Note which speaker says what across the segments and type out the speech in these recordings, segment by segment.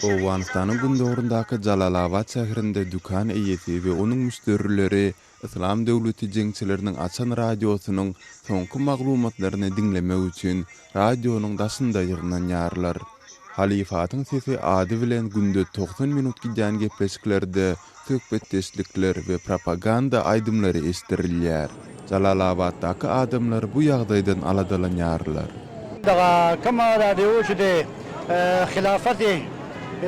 Speaker 1: Owganystanyň gündogaryndaky Jalalabat şäherinde dükan eýesi we onuň müşderileri Yslam döwleti jeňçileriniň açan radiosynyň soňky maglumatlaryny diňlemek üçin radionyň daşynda ýygnanýarlar. Halyfatyň sesi ady bilen günde 90 minut gidýän gepleşiklerde söhbetdeşlikler we propaganda aýdymlary eşitdirilýär. Jalalabatdaky adamlar bu ýagdaýdan aladalanýarlar.
Speaker 2: دغه کومه راډیو چې د خلافت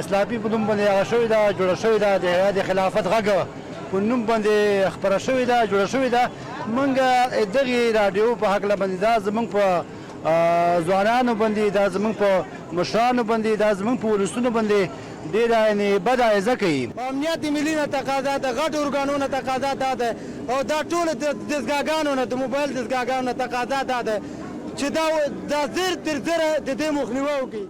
Speaker 2: اسلامي په نوم باندې هغه شوې ده جوړه شوې ده د هیئت خلافت غږ په نوم باندې خپره شوې ده جوړه شوې ده مونږ دغې راډیو په هکله باندې دا زمونږ په ځوانانو باندې دا زمونږ په مشرانو باندې دا زمونږ په ولسونو باندې ډېره یعنې بده اغېزه کوي.
Speaker 3: امنیت ملي نه تقاضا ده غټو ارګانو نه تقاضا دا ده او دا ټولو دستګاګانو نه د موبایل دستګاګانو نه تقاضا دا ده چې دا دا زر تر زره د دې مخنیوی وکړي.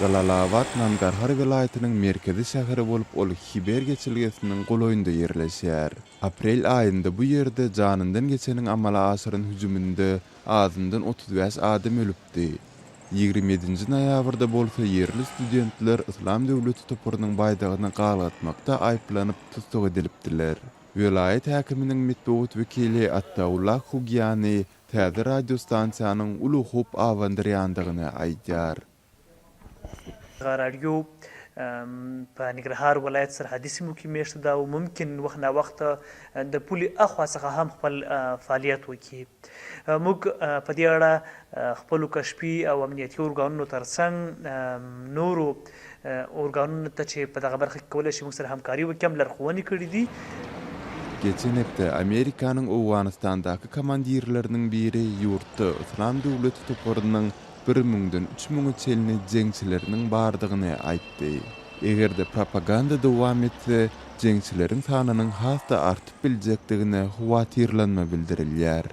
Speaker 1: Jalalabat Nangarhar welaýatynyň merkezi şäheri bolup, ol Hiber geçelgesiniň golaýynda ýerleşýär. Aprel aýynda bu ýerde janyndan geçeniň amala aşyran hüjüminde azyndan 35 adam ölüpdi. 27-nji noýabrda bolsa ýerli studentler Yslam döwleti toparynyň baýdagyny galgatmakda aýyplanyp tussag edilipdiler. Welaýat häkiminiň metbugat wekili Attaullah Hugiani täze radiostansiýanyň uly howp abandyrýandygyny aýdýar.
Speaker 4: دغه راډیو په ننګرهار ولایت سرحدي سیمو کې میشته ده او ممکن وخت ناوخته د پولې اخوا څخه هم خپل فعالیت وکړي. موږ په دې اړه خپلو کشفي او امنیتي ارګانونو ترڅنګ نورو ارګانونو ته چې په دغه برخه کې کولای شي موږ سره همکاري وکړي هم لارښوونې کړې دي.
Speaker 1: Geçen hepde Amerikanyň Owganystandaky komandirleriniň biri ýurtda Yslam döwleti toparynyň bir müňden üç müňe çenli jeňçileriniň bardygyny aýtdy. Eger-de propaganda dowam etse, jeňçileriň sanynyň has-da artyp biljekdigine howatyrlanma bildirilýär.